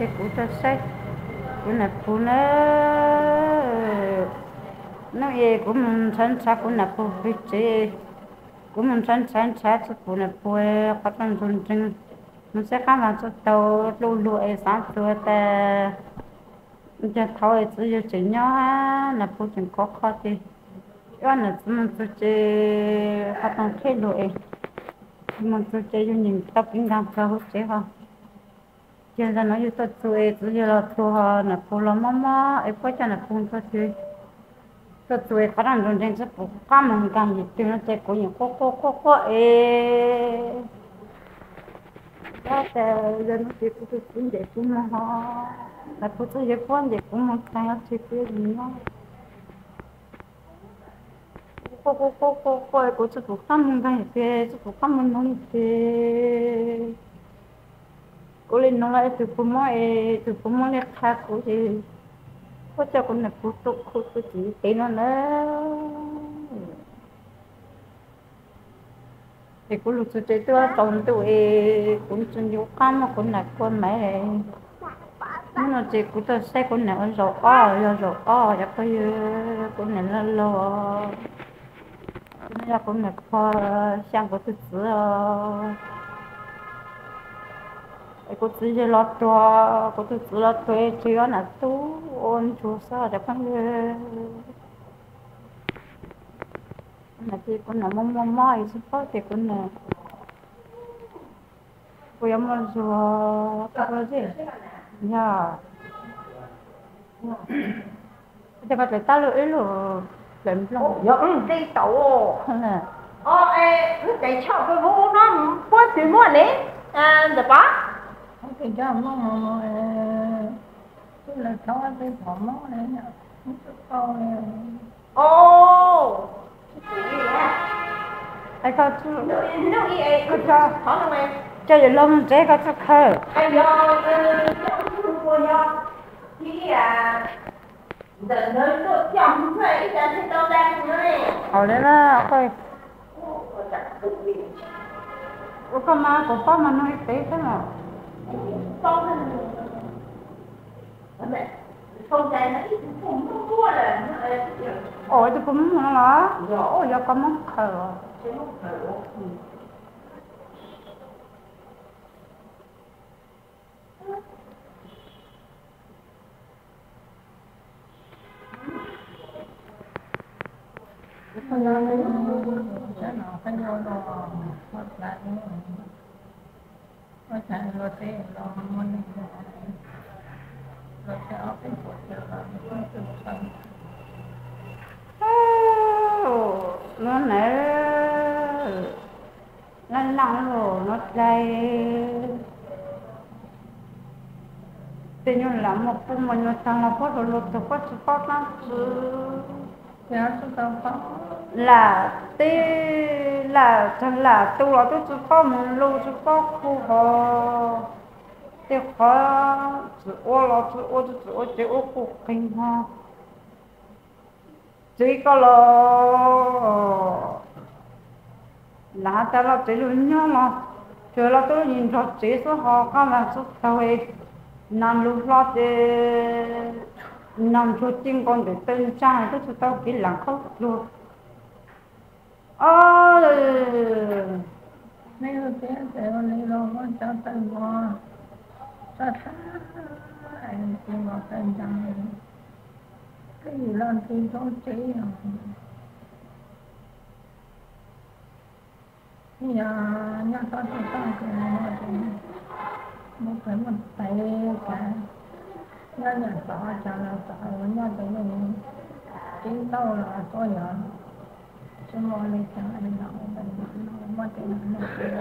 Kuv tuaj saib kuv nam pug na. Hnub i kuv mus ntshav ntshav kuv nam pug pw tsev, kuv mus ntshav ntshav ntshav tsis pom nam pug qhov rooj ntug nreeg, mus saib qab mas tsis tau, luj lug es xav txog tas cas thaum txiv yawg tseem nyob nam pug tseem khov kho ces, ib ob nam txiv mus txog ces qhov rooj kheb lug es, mus txog ces yawg nyeem tau pib nkaag kawg hauv tsev ho. Ces ntawm no yawg tuaj txug es txiv yawg los txug ho nam pug los mob mob es puab coj nam pug tuaj txug, tuaj txug es qhov rooj ntug nreeg tsis pom qab mus nkaag yim twg no ces kuv yeej quaj quaj quaj quaj es, tab sis yog no ces kuv tus txiv ncaim kuv mus ho, nam pug txiv yawg puab ncaim kuv mus taag no ces kuv yeej nyob quaj quaj quaj quaj quaj, kuv tsis pom qab mus nkaag yim twg, tsis pom qab mus noog yim twg. Kuv li noog los ib tug puj mob es tus puj mob li qha kuv ces puab coj kuv nam pug tuaj khu txiv tsev no na. Ces kuv lug txug tsev twb tsaus ntuj es kuv tsis nco qab muab kuv nam kua maiv. Hnub no ces kuv tuaj saib kuv nam ua zaum ob, yog zaum ob yog pab yawg, kuv nam laug laug, no yog kuv nam phua xyaa kuv tus txiv os. Es kuv txiv yawg los tuag, kuv tus txiv los tuag tseg ob nam tub ua ntsuag xwb cov phooj ywg. Kuv nam ces kuv nam muaj muaj mob es tsis paub ces kuv nam, kuv yuav muaj zuag tau zej, yog, ces koj txawm tab lug ib lug plaws nplooj. Yog, tau. Lub tais choj peb hu no puab tsis muaj ne, ntawm pab. Ces coj muaj mus, lawv thov tej phom mob ne, tsis tau. Es koj, koj coj, coj yawm laug mus tsev koj txhob khaws. Ua li na, ua koj mas kuv paub mas nug ib pem xwb mas. Ua tus puj mob no los, ua yog koj mob khaws los. Lub nawb, laj laj lug no dlai, tej nyuag lam muaj pub muaj nyuag taag los puab lug lug tug puab tsis paub dlaab tsi. Lam teb lam txag lam tu los tub tsis paub moog lug tsis paub khu ho, tej qhov tsis ua los tsis ua, tsis ua ces ua kuj qeeg ho. Txiv koj los, lam has tas los txiv lug nyob los, tsuas los tub yeej nrog tsev xwb ho qab mas txhob taug, nas lug hlo ces nas ntsuag ci nkaus ntawm taw ntsaa tub tsis tau kev lam khaub dluag. Os, nej ua teb ces ua li los muab cov taw npua tso thab es ci nkaus taw ntsaa, twb yim los ntxi roob tsev os. Yog nyob txhob txog txoj kev no ces muaj pem muaj tes kav, nyob nyob tod cas los tod, nyob ces yeej ceeb tauj los tuaj yog tsis muaj li cas li no, muaj tej no muaj tej,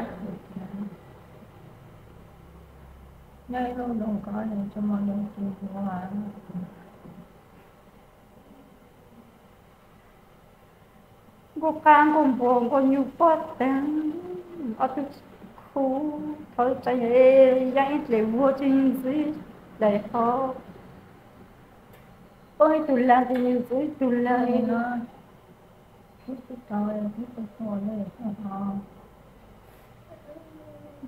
nyob ib lub nroog ko ces tsis muaj leej twg yuav. Nkuaj qab nkuaj npua nkuaj nyuj pob teeg, ob tug khub thov tsa, yaab ib dlaim vuag tsis ntxwv dlaim hov, poob ib tug lag tsis ntxwv ib tug lag. Ib tug tau ib tug tuag li hov,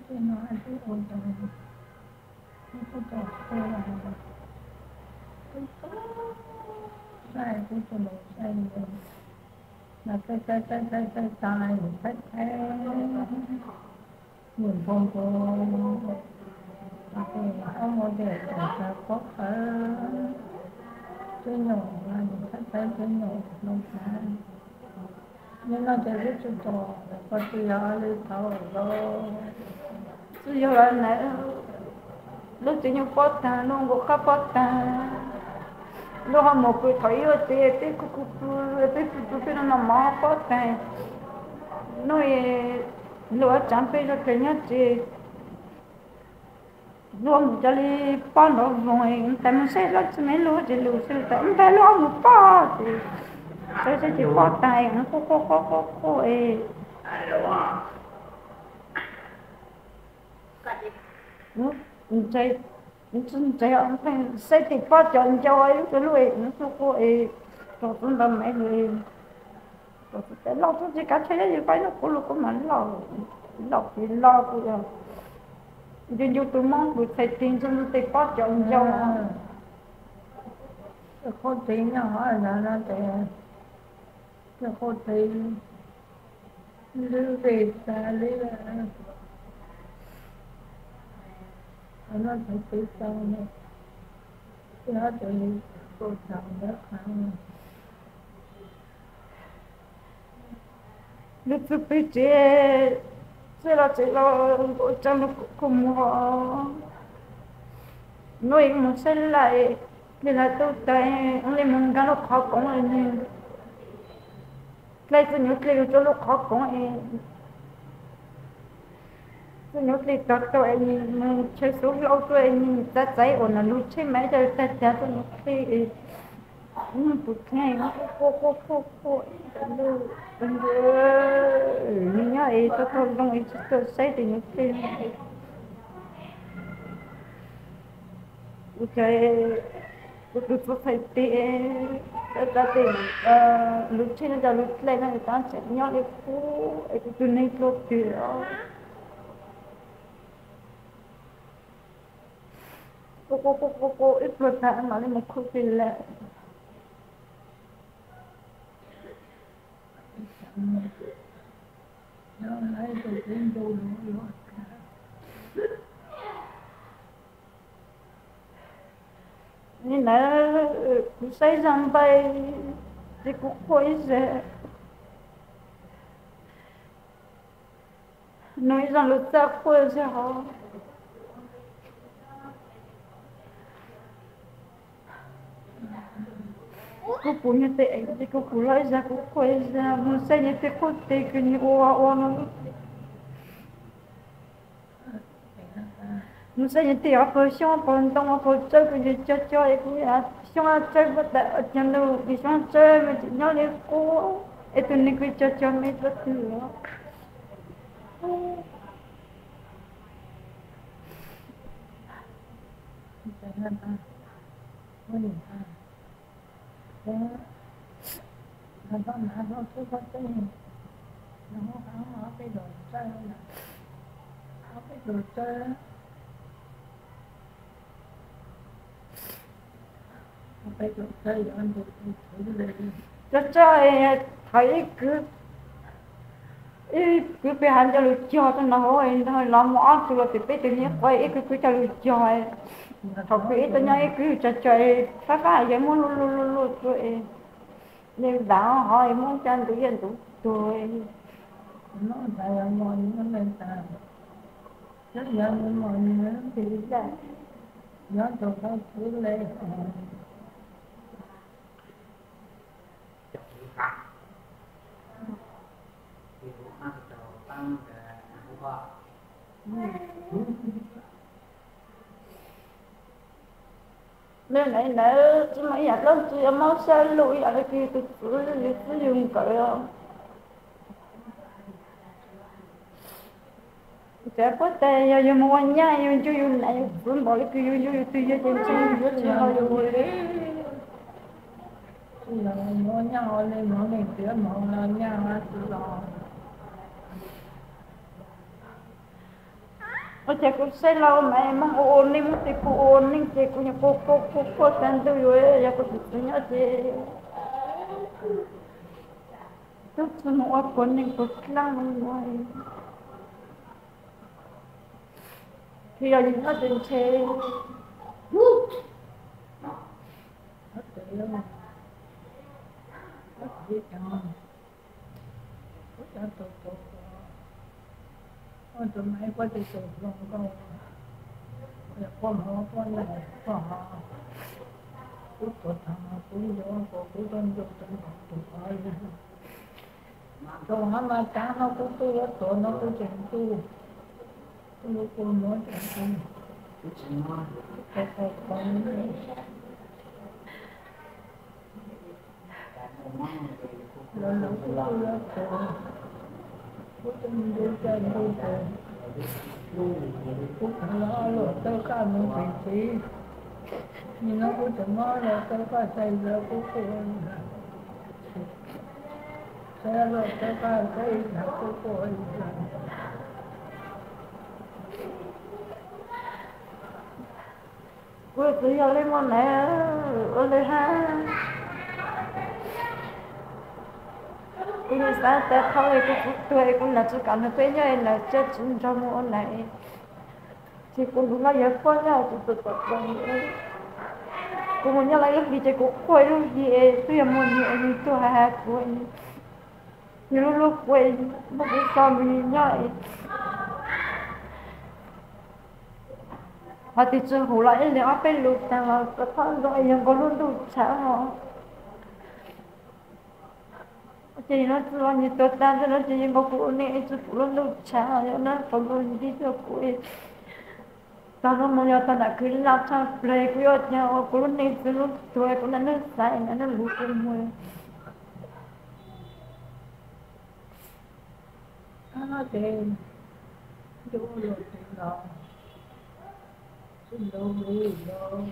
tej no twb ua rau Kuj tau saib, kuj tau saib, kuj tau saib, mas saib saib saib saib saib, yus thaij thaib, yus npau npau, ob muag tes tawm tsam pob qhawv, tib nyuag yus thaij thaib tib nyuag npau npau. Nim no ces lub tsis tos, koj tsis yog li thaum ub. Tsis yog lawm na, lub tsev nyuag pob tag, lub nkaus qab pob tag, lub hauv mus pw thaum ib ua tsev peb kuj kuj pw, peb pw pw peb no no mov pob tag, lub luaj tsaav peb zoo kawg nyob tsev. Lub mus cov li pob nrov voog, tais mus saib lub tsis me lub tsis lus xwb, tais npaj lub mus pob ces saib saib ces pob tag, quaj quaj quaj quaj quaj es ntshai, ntshai saib tis pob cov ncau lub tsuas lub es nws quaj quaj es rau tub ntawd me lus, rau tub tes lauj tub tsis kav tsij yog yus pab noj kuv lus kuv mam lauj, lauj kuv lauj kuv yog ncu ncu tus moob kuv txhais tis ntshai tis pob cov ncau. Qhuab tiv nyob hov no ces qhuab tiv lub vij tas li no txhais tiv tau, tib hov ces tus thaum ntawd qhov lub txuj pwg tsev, txij los tsev los nkaus tsa lub kuj mus, hnub ib mus saib laj, li lawv tub tag li mus nkag lub qhov koov es nws dlej txwj nyuv dlej lug rau lub qhov koov es txwj nyuv dlej tog tau es nws mus chaw xuv hlau tuaj es nws txav txaiv uas nws lug tsheb mas coj tag tag txwj nyuv dlej es nws pus dlej quaj quaj quaj quaj, nws nyob es tau tau zoo es tsis tau saib tes nyuv dlej. Kuv ces kuv tus txuj txhais tes, txav txav tes, lug tsheb no cov lug dlej no tab tseem nyob li qub es kuv tus neeg dluag twg os. Quaj quaj quaj quaj ib pluag tag mam li mus khuj plig lawm. Li ntawd kuv saib zaj npaij ces kuv quaj ib zag, nug ib zaj lus txaj quaj ib zag hov. Kuv pum nws tes eev ces kuv pum loj ib zag kuv quaj ib zag, mus saib nws tej quaj tes kws nws ua ua no. Mus saib nws tej ob pawg xyoob ob pawg ntoo ob pawg tsawb kws nws co co es kuv xyoob tsawb puab tas ua caag lug, nws xyoob tsawb me tseem nyob li qub es tus neeg kws co co me dluag twg. Tso tso, thaum ib kwv, ib kwv peb hab coj lug cog rau no hauv, los mus ob tug los peb tus niag quav ib kwv kwv coj lug cog. Thaum kwv ib tug nyob ib kwv tso tso, fab fab yog muab luj luj luj luj tuaj, nws vam hov muab coj ntug yaj ntug tuag. Nws ntawd tsis muaj ib yam dlaab tsi yuav mob sab lug ib yam li kws tus txwv yug txwv yug nkawm. Txawm puab tas yog yug mus ua nyab yug ncu yug nam yug txwv npaum li kws yug ncu yug twg yog ces ntshe yug yuav tsis hau yug li. Mus ua nyab ua li mus neeg tiav mus ua nyab txwv los. Ua cas kuv saib los mas Hmoob ua ua neej, Hmoob tej kuj ua ua neej ces kuv nyuam qhuav quaj quaj quaj tag ntuj, yuav yog kuv tus txiv nyob ces tub tsis mus ua puav neeg puav dlaab no, tsis yog yus nyob ces ntshe Rau hab mas taag no kuv tuaj yuav tuag no kuv tseem tuaj, kuv lub kua muab tseem tuaj. Los lawv kuj tuaj yuav tuag, kuv tseem ntu cai ntu tuag, kuv khaws los luam txawb qaj mus pem tsev. Nim no kuv tseem muab luam txawb qaj sai zog kuv quaj, sai luam txawb qaj sai ib tag kuv quaj ib tag. Kuv txiv yog li muaj na, ua li hab kuv yeej xav tas thaum kuv txiv tuag es kuv nam tsis kam nrog peb nyob es nam tsa tsis nrog mus ua nam. Ces kuv nrug no yog poj nyob kuv txawm tawm plaws, kuv mus nyob lawv lub hlis ces kuv quaj ib lub hlis es twb yog muaj nws es nws tuag has has kuv, nws lub lub kuv, muab kuv tso mus nyob. Hos tus tsis hum los ib leeg ob peb lus taag los txom txom zoo es yog nkaus lub ntuj tshav os. Ces no txij los nws tuag tag ntawd no ces yog nkaus kuv ua neej tsis pum lub ntuj tshav, yog na qhov nkaus nti tuaj kuv tog no mus yog tog nam khwv laj tshaj plaws kuv yuav ua cas ua kuv lub neej txwv lub tuag kuv nam neej xaiv nam neej luv kuv mus. Ces ntuj los tsis los, tsis los li los.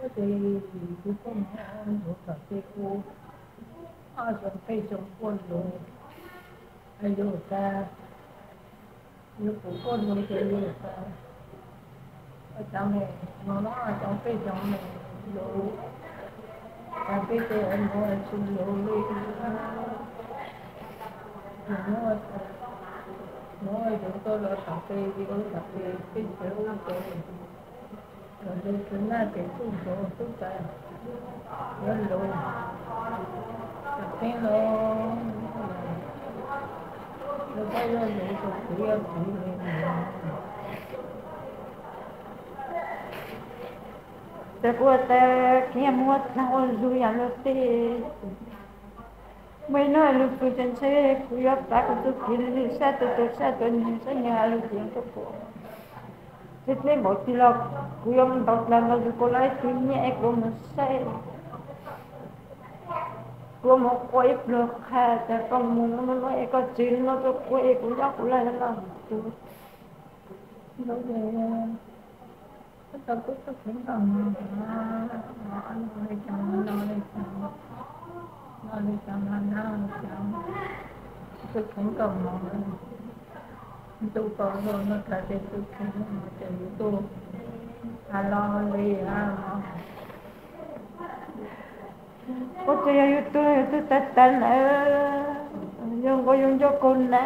Ua ces kuv poj mus ua ntsuav tom tej ub, ob xyoo peb xyoo quaj ntsuag, yus tas, yus kuv quaj ntsuag ces yus tas, ua cov me no no cov peb xyoo me lus, tas peb tej ua ntsuag tsis lus li. Nws muab, muab yus tuaj los tom tej, tom tej peb xyoo ces los ntu tsis naj ces tub ntsuag tub tas, yuav lus, tas peb los, lawv pab yuav lus tus kwv yuav txiv li. Ces kuv tas khiav mus ua txaag ua zug yam luag tej. Muaj ib hnub lug pw ces ntshe kuv yuav pav kuv txuj kev lug sab tus tus sab tus nws sab nws has lug ces kuv, tsis teb npaum twg los kuv yuav mus ntaus dlaag ntaus zug kuv lawv ib tug nyiaj es kuv mus saib. Kuv mus quaj ib pluag qha tas koj mus no no es koj tsis no rau kuv es kuv nyob kuv laj laj tus. Tau kuv txuj kheev nkaum no, no li cas no li cas, no li cas no li cas, txuj kheev nkaum no, ntuj tau los no tas ces txuj kheev no ces yus tuaj has los li no. Ua cas yog yus tuag yus tuag tag tag na, yog nkaus yus nco kaus na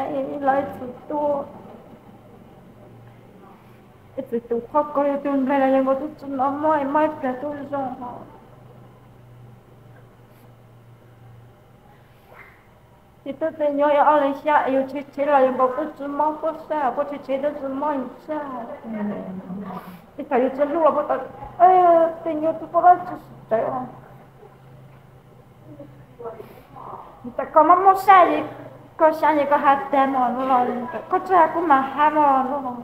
los ib txwm tuaj, ib txwm tus qhov kaus yus tus nplaig los yog nkaus tub tsis no mob mob ib plag tub zoo. Ces tub tej nyuag ob leeg xya yus tshev tshev los yus nkaus tub tsis mob puab sab, puab tshev tshev tub tsis mob yus sab. Ib thaum yus tsis hlub puab tau tej nyuag tub puab lab tsis tawv. Koj mob mob sab es koj xya es koj has tag no los koj tsis has kuv mas has no los.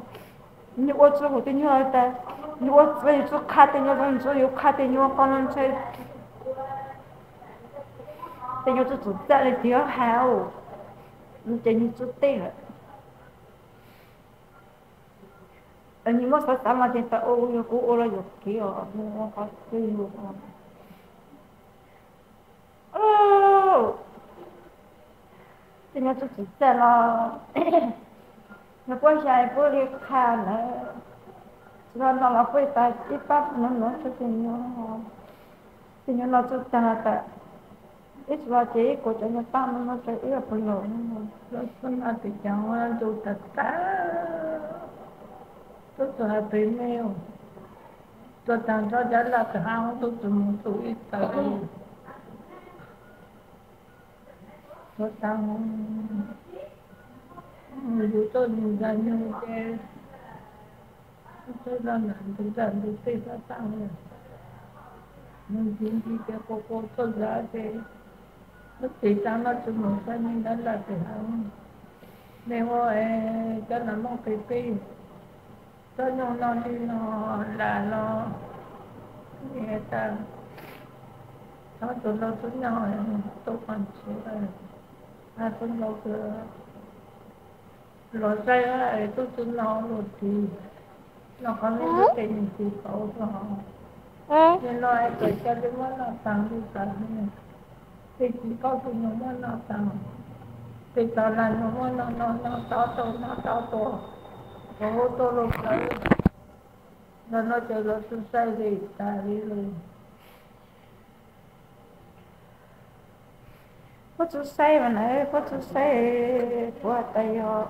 Nws ua tsis hum tej nyuag tas, nws ua txawv yus tsis qha tej nyuag zoo ntsuav yus qha tej nyuag qo no ntshe tej nyuag tsis txum txaj li tiag has, ces nws tsis teb lawm. Nws muab xav xav mas ces tas ua yog kuv ua los yuam kev os, qhov twg yus Ces nyob txog txiv txaj los nws puab xya puab li qha ntawd, tsis los no los puab tas ib pab nuv nuv rau tus nyuj, tus nyuj no txuj taag tas ib tsis los ces ib kuv cov nyuj paj no no rau ib puas los no. Los txog no tes cav ntuj tag tag, tub txug has pem me, tuag taag nrho cov laj tag hab tub txug moog txug ib tawm. Tuag taag, yug tuaj ntsa nyuj ces tub txug zaj nam ntug zaj ntug tej sab taaj, moog ntxiv ntxiv ces quas quas tuaj zaj ces lub txiv taag no tsis moog txog nyuj ntawd laj tes hab, me ua cov nam mooj qis qis, txog nyuj no li no lam los, tas txhob txug laug txug nyoog, tub qhov ntshiv, has txug laug kws los saib tub txug no lug tis, no qhov me lub tes nws tis pauv rua, nim no es kawm ca li muab noj taag li tas, peb txiv kaub tug nyuag muab noj taag, peb tog lag nyuag muab noj noj noj tau tau noj tau tua, tau hub tuaj lug plawv, los no ces lawv txug saib li tas li lug. Puab txug saib mas na, puab txug saib, puab has tas yog